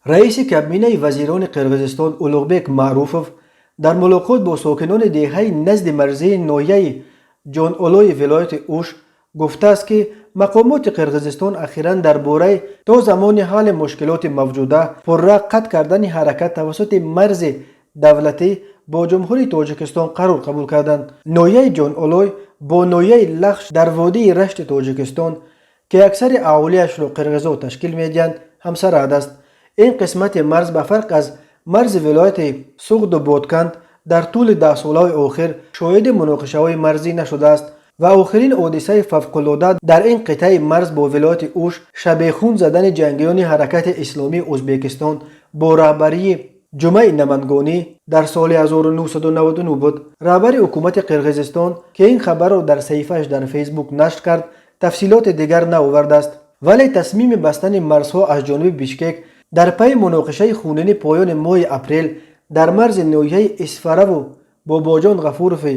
Раиси Кабинаи вазирони Қирғизистон Улуғбек Маъруфов дар мулоқот бо сокинони деҳаи назди марзии ноҳияи Ҷонолои вилояти Уш гуфтааст, ки мақомоти Қирғизистон ахиран дар бораи то замони ҳалли мушкилоти мавҷуда пурра қатъ кардани ҳаракат тавассути марзи давлатӣ бо Ҷумҳурии Тоҷикистон қарор қабул карданд. Ноҳияи Ҷонолой бо ноҳияи Лахш дар водии Рашти Тоҷикистон, ки аксари аҳолиашро қирғизо ташкил медиҳанд, ҳамсарҳад аст. Ин қисмати марз, ба фарқ аз марзи вилояти Суғду Ботканд, дар тӯли 10 солаҳои охир шоҳиди муноқишаҳои марзӣ нашудааст ва охирин ҳодисаи фавқулода дар ин қитъаи марз бо вилояти Уш шабехун задани ҷангиёни Ҳаракати исломии Ӯзбекистон бо раҳбарии Ҷумъаи Намангонӣ дар соли 1999 буд. Раҳбари ҳукумати Қирғизистон, ки ин хабарро дар саҳифааш дар Фейсбук нашр кард, тафсилоти дигар наовардааст, вале тасмими бастани марзҳо аз ҷониби Бишкек дар пайи муноқишаи хунини поёни моҳи апрел дар марзи ноҳияи Исфараву Бобоҷон Ғафурови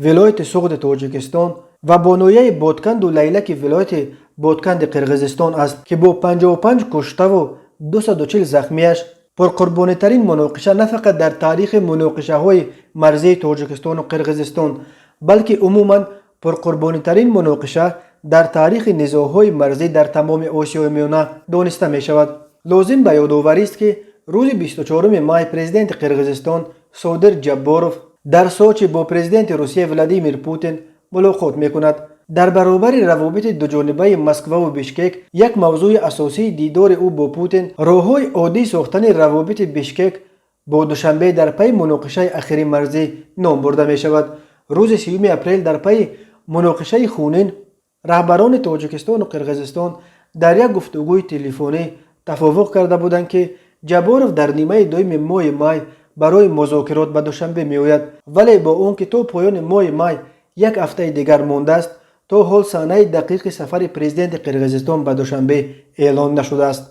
вилояти Суғди Тоҷикистон ва бо ноҳияи Ботканду Лайлаки вилояти Ботканди Қирғизистон аст, ки бо 55 куштаву 240 захмияш пурқурбонитарин муноқиша на фақат дар таърихи муноқишаҳои марзии Тоҷикистону Қирғизистон, балки умуман пурқурбонитарин муноқиша дар таърихи низоъҳои марзӣ дар тамоми Осиёи Миёна дониста мешавад. Лозим ба ёдоварист, ки рӯзи 24 май президенти Қирғизистон Содир Ҷабборов дар Сочи бо президенти Русия Владимир Путин мулоқот мекунад. Дар баробари равобити дуҷонибаи Москваву Бишкек, як мавзӯи асосии дидори ӯ бо Путин роҳҳои оддӣ сохтани равобити Бишкек бо Душанбе дар пайи муноқишаи ахири марзӣ ном бурда мешавад. Рӯзи 30 апрел дар пайи муноқишаи хунин раҳбарони Тоҷикистону Қирғизистон дар як гуфтугӯи телефонӣ тафовуқ карда буданд, ки Ҷабборов дар нимаи дуюми моҳи май барои музокирот ба Душанбе меояд. Вале бо он ки то поёни моҳи май як ҳафтаи дигар мондааст, то ҳол санаи дақиқи сафари президенти Қирғизистон ба Душанбе эълон нашудааст.